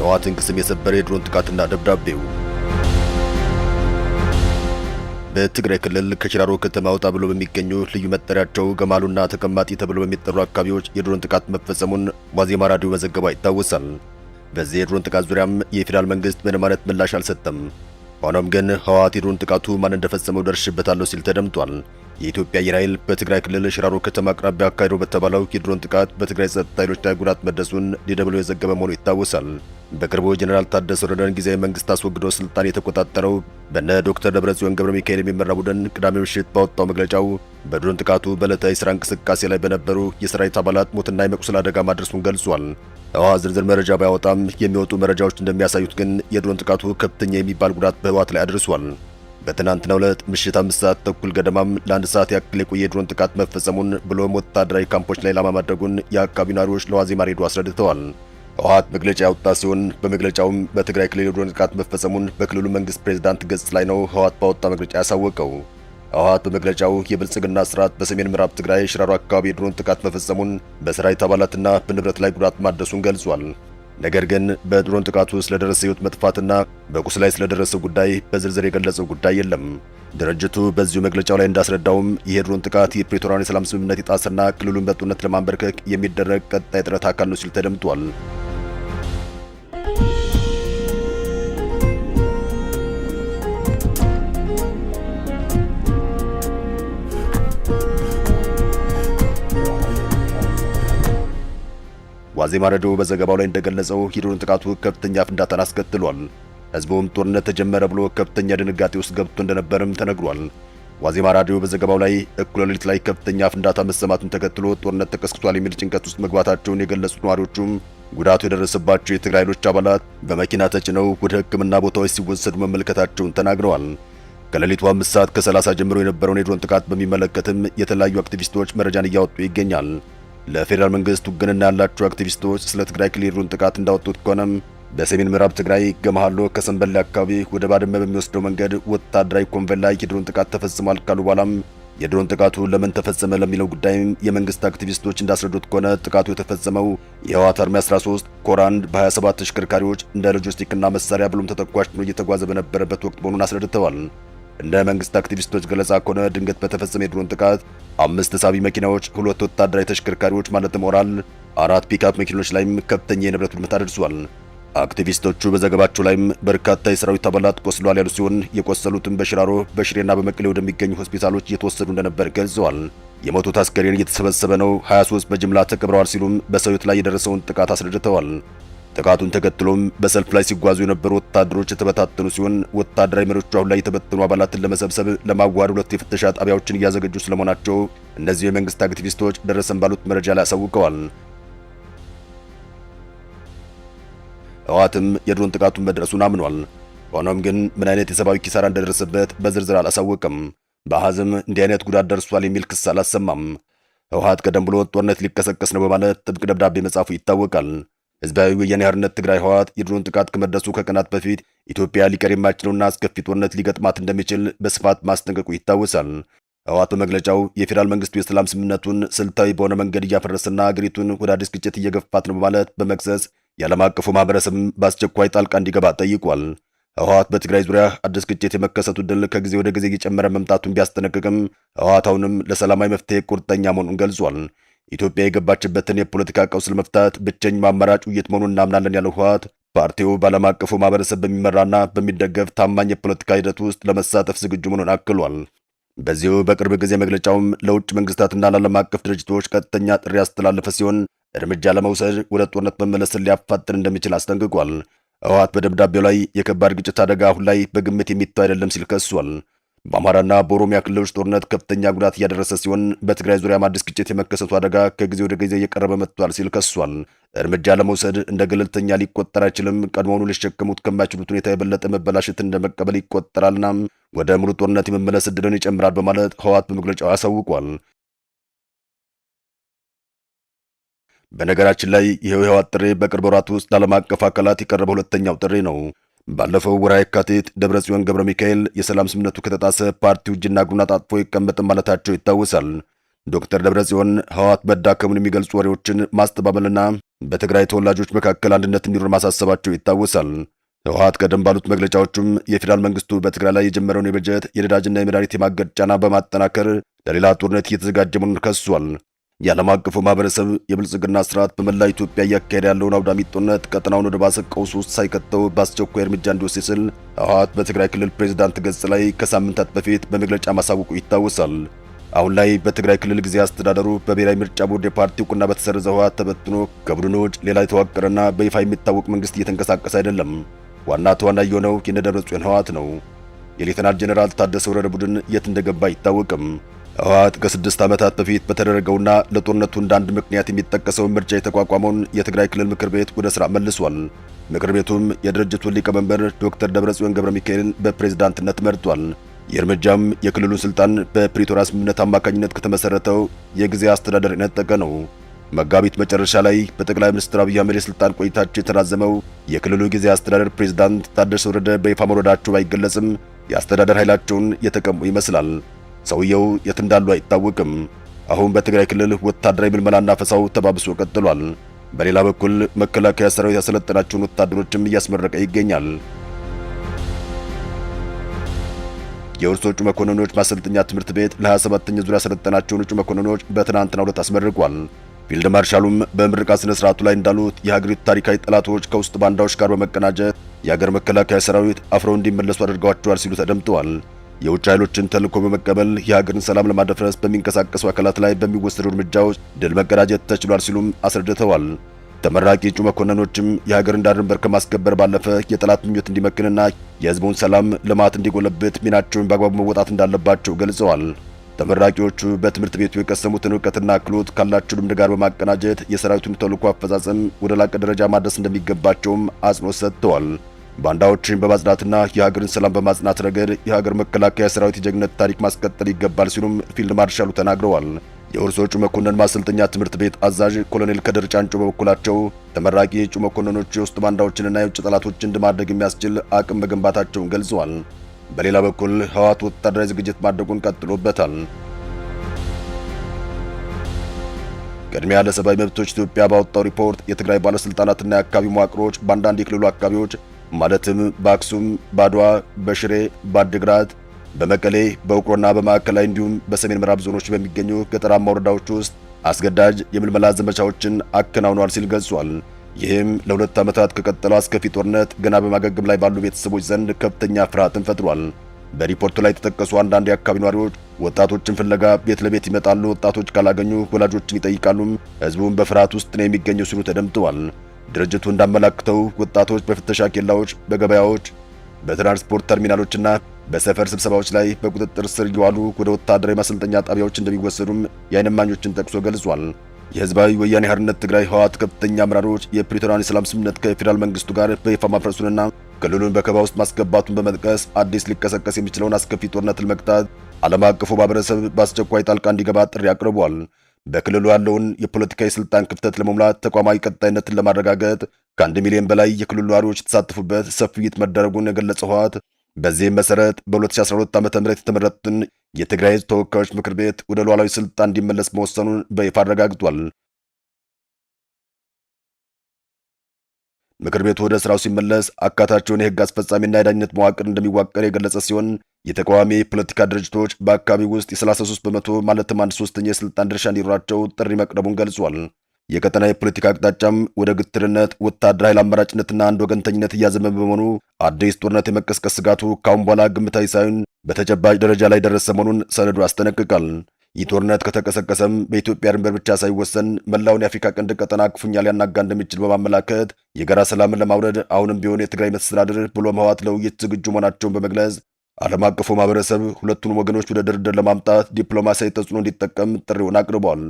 የህወሓትን ቅስም የሰበረ የድሮን ጥቃትና ደብዳቤው። በትግራይ ክልል ከሽራሮ ከተማ ወጣ ብሎ በሚገኙ ልዩ መጠሪያቸው ገማሉና ተቀማጢ ተብሎ በሚጠሩ አካባቢዎች የድሮን ጥቃት መፈጸሙን ዋዜማ ራዲዮ መዘገቧ ይታወሳል። በዚህ የድሮን ጥቃት ዙሪያም የፌዴራል መንግስት ምንም አይነት ምላሽ አልሰጠም። ሆኖም ግን ህወሓት የድሮን ጥቃቱ ማን እንደፈጸመው ደርሽበታለሁ ሲል ተደምጧል። የኢትዮጵያ አየር ኃይል በትግራይ ክልል ሽራሮ ከተማ አቅራቢያ አካሂዶ በተባለው የድሮን ጥቃት በትግራይ ጸጥታ ኃይሎች ላይ ጉዳት መድረሱን ዲደብሊው የዘገበ መሆኑ ይታወሳል። በቅርቡ ጀኔራል ታደሰ ወረደን ጊዜያዊ መንግስት አስወግዶ ስልጣን የተቆጣጠረው በነ ዶክተር ደብረጽዮን ገብረ ሚካኤል የሚመራ ቡድን ቅዳሜ ምሽት ባወጣው መግለጫው በድሮን ጥቃቱ በዕለታዊ የሥራ እንቅስቃሴ ላይ በነበሩ የሰራዊት አባላት ሞትና የመቁሰል አደጋ ማድረሱን ገልጿል። ህወሓት ዝርዝር መረጃ ባያወጣም የሚወጡ መረጃዎች እንደሚያሳዩት ግን የድሮን ጥቃቱ ከፍተኛ የሚባል ጉዳት በህወሓት ላይ አድርሷል። በትናንትናው ዕለት ምሽት 5:30 ገደማም ለአንድ ሰዓት ያክል የቆየ የድሮን ጥቃት መፈጸሙን ብሎም ወታደራዊ ካምፖች ላይ ኢላማ ማድረጉን የአካባቢው ነዋሪዎች ለዋዜማ ሬዲዮ አስረድተዋል። ህወሓት መግለጫ ያወጣ ሲሆን በመግለጫውም በትግራይ ክልል የድሮን ጥቃት መፈጸሙን በክልሉ መንግስት ፕሬዝዳንት ገጽ ላይ ነው ህወሓት ባወጣ መግለጫ ያሳወቀው። ህወሓት በመግለጫው የብልጽግና ስርዓት በሰሜን ምዕራብ ትግራይ ሽራሮ አካባቢ የድሮን ጥቃት መፈጸሙን በሰራዊት አባላትና በንብረት ላይ ጉዳት ማድረሱን ገልጿል። ነገር ግን በድሮን ጥቃቱ ስለደረሰ ህይወት መጥፋትና በቁስ ላይ ስለደረሰው ጉዳይ በዝርዝር የገለጸው ጉዳይ የለም። ድርጅቱ በዚሁ መግለጫው ላይ እንዳስረዳውም ይህ የድሮን ጥቃት የፕሪቶሪያን የሰላም ስምምነት የጣሰና ክልሉን በጦርነት ለማንበርከክ የሚደረግ ቀጣይ ጥረት አካል ነው ሲል ተደምጧል። ዋዜማ ሬዲዮ በዘገባው ላይ እንደገለጸው የድሮን ጥቃቱ ከፍተኛ ፍንዳታን አስከትሏል። ህዝቡም ጦርነት ተጀመረ ብሎ ከፍተኛ ድንጋጤ ውስጥ ገብቶ እንደነበርም ተነግሯል። ዋዜማ ራዲዮ በዘገባው ላይ እኩለ ሌሊት ላይ ከፍተኛ ፍንዳታ መሰማቱን ተከትሎ ጦርነት ተቀስቅሷል የሚል ጭንቀት ውስጥ መግባታቸውን የገለጹት ነዋሪዎቹም ጉዳቱ የደረሰባቸው የትግራይ ኃይሎች አባላት በመኪና ተጭነው ወደ ሕክምና ቦታዎች ሲወሰዱ መመልከታቸውን ተናግረዋል። ከሌሊቱ 5:30 ጀምሮ የነበረውን የድሮን ጥቃት በሚመለከትም የተለያዩ አክቲቪስቶች መረጃን እያወጡ ይገኛል። ለፌዴራል መንግስት ውግንና ያላቸው አክቲቪስቶች ስለ ትግራይ ክልል የድሮን ጥቃት እንዳወጡት ከሆነም በሰሜን ምዕራብ ትግራይ ገመሃሎ ከሰንበሌ አካባቢ ወደ ባድመ በሚወስደው መንገድ ወታደራዊ convoy ላይ የድሮን ጥቃት ተፈጽሟል ካሉ በኋላም የድሮን ጥቃቱ ለምን ተፈጸመ ለሚለው ጉዳይም የመንግስት አክቲቪስቶች እንዳስረዱት ከሆነ ጥቃቱ የተፈጸመው የህወሓት army 13 ኮር 1 በ27 ተሽከርካሪዎች እንደ ሎጂስቲክና መሳሪያ ብሎም ተተኳሽ ጭኖ እየተጓዘ በነበረበት ወቅት መሆኑን አስረድተዋል። እንደ መንግስት አክቲቪስቶች ገለጻ ከሆነ ድንገት በተፈጸመ የድሮን ጥቃት 5 ተሳቢ መኪናዎች፣ 2 ወታደራዊ ተሽከርካሪዎች ማለትም ኦራል፣ 4 ፒክአፕ መኪኖች ላይም ከፍተኛ የንብረት ውድመት አድርሷል። አክቲቪስቶቹ በዘገባቸው ላይም በርካታ የሰራዊት አባላት ቆስለዋል ያሉ ሲሆን የቆሰሉትም በሽራሮ በሽሬና በመቀሌ ወደሚገኙ ሆስፒታሎች እየተወሰዱ እንደነበር ገልጸዋል። የሞቱት አስከሬን እየተሰበሰበ ነው፣ 23 በጅምላ ተቀብረዋል ሲሉም በሰው ላይ የደረሰውን ጥቃት አስረድተዋል። ጥቃቱን ተከትሎም በሰልፍ ላይ ሲጓዙ የነበሩ ወታደሮች የተበታተኑ ሲሆን ወታደራዊ መሪዎቹ አሁን ላይ የተበተኑ አባላትን ለመሰብሰብ ለማዋሃድ 2 የፍተሻ ጣቢያዎችን እያዘገጁ ስለመሆናቸው እነዚሁ የመንግስት አክቲቪስቶች ደረሰን ባሉት መረጃ ላይ አሳውቀዋል። ህወሓትም የድሮን ጥቃቱን መድረሱን አምኗል። ሆኖም ግን ምን አይነት የሰብአዊ ኪሳራ እንደደረሰበት በዝርዝር አላሳወቅም። በአሃዝም እንዲህ አይነት ጉዳት ደርሷል የሚል ክስ አላሰማም። ህወሓት ቀደም ብሎ ጦርነት ሊቀሰቀስ ነው በማለት ጥብቅ ደብዳቤ መጻፉ ይታወቃል። ህዝባዊ ወያኔ ሓርነት ትግራይ ህወሓት የድሮን ጥቃት ከመድረሱ ከቀናት በፊት ኢትዮጵያ ሊቀር የማይችለውና አስከፊ ጦርነት ሊገጥማት እንደሚችል በስፋት ማስጠንቀቁ ይታወሳል። ህወሓት በመግለጫው የፌዴራል መንግስቱ የሰላም ስምምነቱን ስልታዊ በሆነ መንገድ እያፈረሰና አገሪቱን ወደ አዲስ ግጭት እየገፋት ነው በማለት በመክሰስ የዓለም አቀፉ ማህበረሰብም በአስቸኳይ ጣልቃ እንዲገባ ጠይቋል። ህወሓት በትግራይ ዙሪያ አዲስ ግጭት የመከሰቱ ዕድል ከጊዜ ወደ ጊዜ እየጨመረ መምጣቱን ቢያስጠነቅቅም ህወሓት አሁንም ለሰላማዊ መፍትሄ ቁርጠኛ መሆኑን ገልጿል። ኢትዮጵያ የገባችበትን የፖለቲካ ቀውስ ለመፍታት ብቸኛው አማራጭ ውይይት መሆኑን እናምናለን ያለው ህወሓት ፓርቲው በዓለም አቀፉ ማህበረሰብ በሚመራና በሚደገፍ ታማኝ የፖለቲካ ሂደት ውስጥ ለመሳተፍ ዝግጁ መሆኑን አክሏል። በዚሁ በቅርብ ጊዜ መግለጫውም ለውጭ መንግስታትና ለዓለም አቀፍ ድርጅቶች ቀጥተኛ ጥሪ ያስተላለፈ ሲሆን እርምጃ ለመውሰድ ወደ ጦርነት መመለስን ሊያፋጥን እንደሚችል አስጠንቅቋል። ህወሓት በደብዳቤው ላይ የከባድ ግጭት አደጋ አሁን ላይ በግምት የሚተው አይደለም ሲል ከሷል። በአማራና በኦሮሚያ ክልሎች ጦርነት ከፍተኛ ጉዳት እያደረሰ ሲሆን በትግራይ ዙሪያም አዲስ ግጭት የመከሰቱ አደጋ ከጊዜ ወደ ጊዜ እየቀረበ መጥቷል ሲል ከሷል። እርምጃ ለመውሰድ እንደ ገለልተኛ ሊቆጠር አይችልም፣ ቀድሞውኑ ሊሸከሙት ከማይችሉት ሁኔታ የበለጠ መበላሸት እንደመቀበል ይቆጠራልና ወደ ሙሉ ጦርነት የመመለስ ዕድልን ይጨምራል በማለት ህወሓት በመግለጫው አሳውቋል። በነገራችን ላይ ይኸው የህወሓት ጥሪ በቅርብ ወራት ውስጥ ለዓለም አቀፍ አካላት የቀረበ ሁለተኛው ጥሪ ነው። ባለፈው ወርሃ የካቲት ደብረጽዮን ገብረ ሚካኤል የሰላም ስምምነቱ ከተጣሰ ፓርቲው እጅና እግሩን አጣጥፎ ይቀመጥም ማለታቸው ይታወሳል። ዶክተር ደብረጽዮን ህወሓት መዳከሙን የሚገልጹ ወሬዎችን ማስተባበልና በትግራይ ተወላጆች መካከል አንድነት እንዲኖር ማሳሰባቸው ይታወሳል። ህወሓት ቀደም ባሉት መግለጫዎቹም የፌዴራል መንግስቱ በትግራይ ላይ የጀመረውን የበጀት፣ የነዳጅና የመድኃኒት የማገድ ጫና በማጠናከር ለሌላ ጦርነት እየተዘጋጀ መሆኑን ከሷል። የዓለም አቀፉ ማህበረሰብ የብልጽግና ስርዓት በመላ ኢትዮጵያ እያካሄደ ያለውን አውዳሚ ጦርነት ቀጠናውን ወደ ባሰ ቀውስ ውስጥ ሳይከተው በአስቸኳይ እርምጃ እንዲወስድ ሲል ህወሓት በትግራይ ክልል ፕሬዝዳንት ገጽ ላይ ከሳምንታት በፊት በመግለጫ ማሳወቁ ይታወሳል። አሁን ላይ በትግራይ ክልል ጊዜያዊ አስተዳደሩ በብሔራዊ ምርጫ ቦርድ የፓርቲ እውቅና በተሰረዘ ህወሓት ተበትኖ ከቡድኑ ውጭ ሌላ የተዋቀረና በይፋ የሚታወቅ መንግስት እየተንቀሳቀሰ አይደለም። ዋና ተዋናይ የሆነው የነደብረጽዮን ህወሓት ነው። የሌተናል ጄኔራል ታደሰ ወረደ ቡድን የት እንደገባ አይታወቅም። ህወሓት ከ6 ዓመታት በፊት በተደረገውና ለጦርነቱ እንደ አንድ ምክንያት የሚጠቀሰውን ምርጫ የተቋቋመውን የትግራይ ክልል ምክር ቤት ወደ ስራ መልሷል። ምክር ቤቱም የድርጅቱን ሊቀመንበር ዶክተር ደብረጽዮን ገብረ ሚካኤልን በፕሬዝዳንትነት መርጧል። ይህ እርምጃም የክልሉን ስልጣን በፕሪቶሪያ ስምምነት አማካኝነት ከተመሰረተው የጊዜያዊ አስተዳደር የነጠቀ ነው። መጋቢት መጨረሻ ላይ በጠቅላይ ሚኒስትር አብይ አህመድ የስልጣን ቆይታቸው የተራዘመው የክልሉ ጊዜያዊ አስተዳደር ፕሬዝዳንት ታደሰ ወረደ በይፋ መውረዳቸው ባይገለጽም የአስተዳደር ኃይላቸውን የተቀሙ ይመስላል። ሰውየው የት እንዳሉ አይታወቅም። አሁን በትግራይ ክልል ወታደራዊ ምልመላና አፈሳው ተባብሶ ቀጥሏል። በሌላ በኩል መከላከያ ሰራዊት ያሰለጠናቸውን ወታደሮችም እያስመረቀ ይገኛል። የሁርሶ እጩ መኮንኖች ማሰልጠኛ ትምህርት ቤት ለ27ኛ ዙር ያሰለጠናቸውን እጩ መኮንኖች በትናንትናው ዕለት አስመርቋል። ፊልድ ማርሻሉም በምርቃት ስነ ስርዓቱ ላይ እንዳሉት የሀገሪቱ ታሪካዊ ጠላቶች ከውስጥ ባንዳዎች ጋር በመቀናጀት የሀገር መከላከያ ሰራዊት አፍረው እንዲመለሱ አድርገዋቸዋል ሲሉ ተደምጠዋል። የውጭ ኃይሎችን ተልዕኮ በመቀበል የሀገርን ሰላም ለማደፍረስ በሚንቀሳቀሱ አካላት ላይ በሚወሰዱ እርምጃዎች ድል መቀዳጀት ተችሏል ሲሉም አስረድተዋል። ተመራቂ እጩ መኮንኖችም የሀገርን ዳር ድንበር ከማስከበር ባለፈ የጠላት ምኞት እንዲመክንና የሕዝቡን ሰላም ልማት እንዲጎለብት ሚናቸውን በአግባቡ መወጣት እንዳለባቸው ገልጸዋል። ተመራቂዎቹ በትምህርት ቤቱ የቀሰሙትን እውቀትና ክህሎት ካላቸው ልምድ ጋር በማቀናጀት የሰራዊቱን ተልዕኮ አፈጻጸም ወደ ላቀ ደረጃ ማድረስ እንደሚገባቸውም አጽንኦት ሰጥተዋል። ባንዳዎችን በማጽዳትና የሀገርን ሰላም በማጽናት ረገድ የሀገር መከላከያ ሰራዊት የጀግንነት ታሪክ ማስቀጠል ይገባል ሲሉም ፊልድ ማርሻሉ ተናግረዋል። የሁርሶ እጩ መኮንን ማሰልጠኛ ትምህርት ቤት አዛዥ ኮሎኔል ከድር ጫንጮ በበኩላቸው ተመራቂ እጩ መኮንኖች የውስጥ ባንዳዎችንና የውጭ ጠላቶችን ማድረግ የሚያስችል አቅም መገንባታቸውን ገልጸዋል። በሌላ በኩል ህወሓት ወታደራዊ ዝግጅት ማድረጉን ቀጥሎበታል። ቅድሚያ ለሰብአዊ መብቶች ኢትዮጵያ ባወጣው ሪፖርት የትግራይ ባለስልጣናትና የአካባቢው መዋቅሮች በአንዳንድ የክልሉ አካባቢዎች ማለትም በአክሱም፣ በአድዋ፣ በሽሬ፣ በአድግራት፣ በመቀሌ፣ በውቅሮና በማዕከላዊ እንዲሁም በሰሜን ምዕራብ ዞኖች በሚገኙ ገጠራማ ወረዳዎች ውስጥ አስገዳጅ የምልመላ ዘመቻዎችን አከናውኗል ሲል ገልጿል። ይህም ለ2 ዓመታት ከቀጠለው አስከፊ ጦርነት ገና በማገገም ላይ ባሉ ቤተሰቦች ዘንድ ከፍተኛ ፍርሃትን ፈጥሯል። በሪፖርቱ ላይ የተጠቀሱ አንዳንድ የአካባቢ ነዋሪዎች ወጣቶችን ፍለጋ ቤት ለቤት ይመጣሉ፣ ወጣቶች ካላገኙ ወላጆችን ይጠይቃሉ፣ ህዝቡን በፍርሃት ውስጥ ነው የሚገኘው ሲሉ ተደምጠዋል። ድርጅቱ እንዳመላክተው ወጣቶች በፍተሻ ኬላዎች፣ በገበያዎች፣ በትራንስፖርት ተርሚናሎችና በሰፈር ስብሰባዎች ላይ በቁጥጥር ስር እየዋሉ ወደ ወታደራዊ ማሰልጠኛ ጣቢያዎች እንደሚወሰዱም የዓይን እማኞችን ጠቅሶ ገልጿል። የህዝባዊ ወያኔ ሓርነት ትግራይ ህወሓት ከፍተኛ አመራሮች የፕሪቶሪያን የሰላም ስምምነት ከፌዴራል መንግስቱ ጋር በይፋ ማፍረሱንና ክልሉን በከበባ ውስጥ ማስገባቱን በመጥቀስ አዲስ ሊቀሰቀስ የሚችለውን አስከፊ ጦርነት ለመግታት ዓለም አቀፉ ማህበረሰብ በአስቸኳይ ጣልቃ እንዲገባ ጥሪ አቅርቧል። በክልሉ ያለውን የፖለቲካ የስልጣን ክፍተት ለመሙላት ተቋማዊ ቀጣይነትን ለማረጋገጥ ከ1 ሚሊዮን በላይ የክልሉ ነዋሪዎች የተሳተፉበት ሰፊ ውይይት መደረጉን የገለጸው ህወሓት በዚህም መሰረት በ2012 ዓ.ም የተመረጡትን የትግራይ ህዝብ ተወካዮች ምክር ቤት ወደ ሉዓላዊ ስልጣን እንዲመለስ መወሰኑን በይፋ አረጋግጧል። ምክር ቤቱ ወደ ስራው ሲመለስ አካታቸውን የህግ አስፈጻሚና የዳኝነት መዋቅር እንደሚዋቀር የገለጸ ሲሆን፣ የተቃዋሚ የፖለቲካ ድርጅቶች በአካባቢው ውስጥ የ33% ማለትም አንድ ሶስተኛ የስልጣን ድርሻ እንዲኖራቸው ጥሪ መቅረቡን ገልጿል። የቀጠና የፖለቲካ አቅጣጫም ወደ ግትርነት፣ ወታደራዊ ኃይል አማራጭነትና አንድ ወገንተኝነት እያዘመመ በመሆኑ አዲስ ጦርነት የመቀስቀስ ስጋቱ ካሁን በኋላ ግምታዊ ሳይሆን በተጨባጭ ደረጃ ላይ ደረሰ መሆኑን ሰነዱ ያስጠነቅቃል። ይህ ጦርነት ከተቀሰቀሰም በኢትዮጵያ ድንበር ብቻ ሳይወሰን መላውን የአፍሪካ ቀንድ ቀጠና ክፉኛ ሊያናጋ እንደሚችል በማመላከት፣ የጋራ ሰላምን ለማውረድ አሁንም ቢሆን የትግራይ መስተዳድር ብሎም ህወሓት ለውይይት ዝግጁ መሆናቸውን በመግለጽ ዓለም አቀፉ ማህበረሰብ ሁለቱን ወገኖች ወደ ድርድር ለማምጣት ዲፕሎማሲያዊ ተጽዕኖ እንዲጠቀም ጥሪውን አቅርቧል።